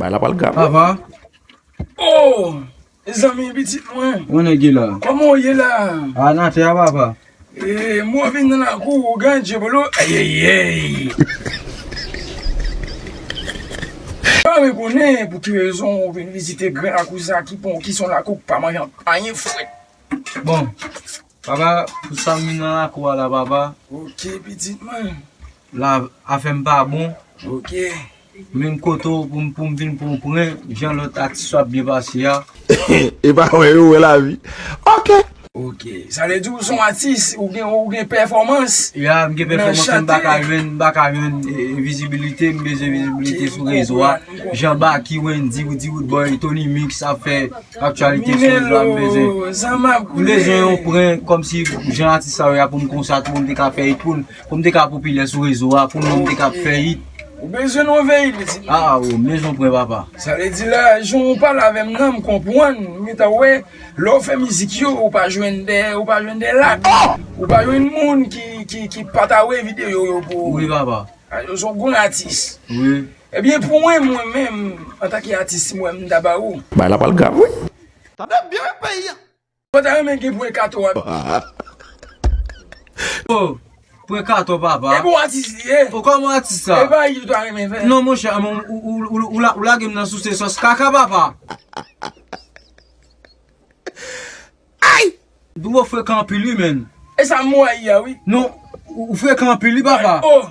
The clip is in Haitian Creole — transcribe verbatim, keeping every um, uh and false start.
Bagay la pral grav wi. Papa. Oh! Zanmi pitit mwen. Ou nèg ye la? Kòman w ye la? A, nan tè a, papa. E, mwen vin nan lakou, ou gen djebolo. Ayayay. Pa mwen konnen pou ki rezon ou vin vizite gran lakou sa ki pon, ki son lakou k pa manje anyen frèt. Bon, papa, pou sa m vin nan lakou a la, papa. Ok, pitit mwen. La, afè m pa bon. Ok. Menm kote w pou m, pou m vin pou m pran, jan lòt atis yo ap byen pase a. E pa wè yo wè lavi. Ok. Ok. Sa vle di ou se yon atis, ou gen, ou gen pèfòmans. Ya, m gen pèfòmans, men m pa ka jwenn, m pa ka jwenn, e, e, vizibilite, m bezwen vizibilite sou rezo a. Jan Baky, Wendy, Roody Roodboy, Tony Mix ap fè aktyalite sou rezo a, m bezwen. Milo, sa m ap koute. M bezwen yon pran kòmsi jan atis sa yo ya pou m konsa tou, pou m te ka fè it pou l. Pou m te ka popilè sou rezo a, pou non m te ka fè it. Ou bezwen non veyil, pitit. A, a, o, m bezwen pran papa. Sa vle di la, jan w pale avè m nan, m konprann. M gentan wè, lè w fè mizik yo, ou pa jwenn de, ou pa jwenn de lak. Ou pa jwenn moun ki, ki, ki pataje videyo yo pou ou. Wi, papa. A, yo se yon gwo atis. Wi. Ebyen, pou mwen, mwen menm, antanke atis, mwen, m ta ba ou. Bagay la pral grav, wi. Tande byen, peyi a. Ou ta renmen gen pwen kato a? O, pwen kato, papa. E bon atis li ye. O, kòman atis sa? E pa li ou ta renmen fè? Non, monchè, ou, ou, ou, ou, ou la, ou lage m nan souse sòs kaka, papa. Ay! Dou ou frekan anpil, wi, menn. E sa m wè a, wi. Non, ou, ou frekan anpil, wi, papa. O!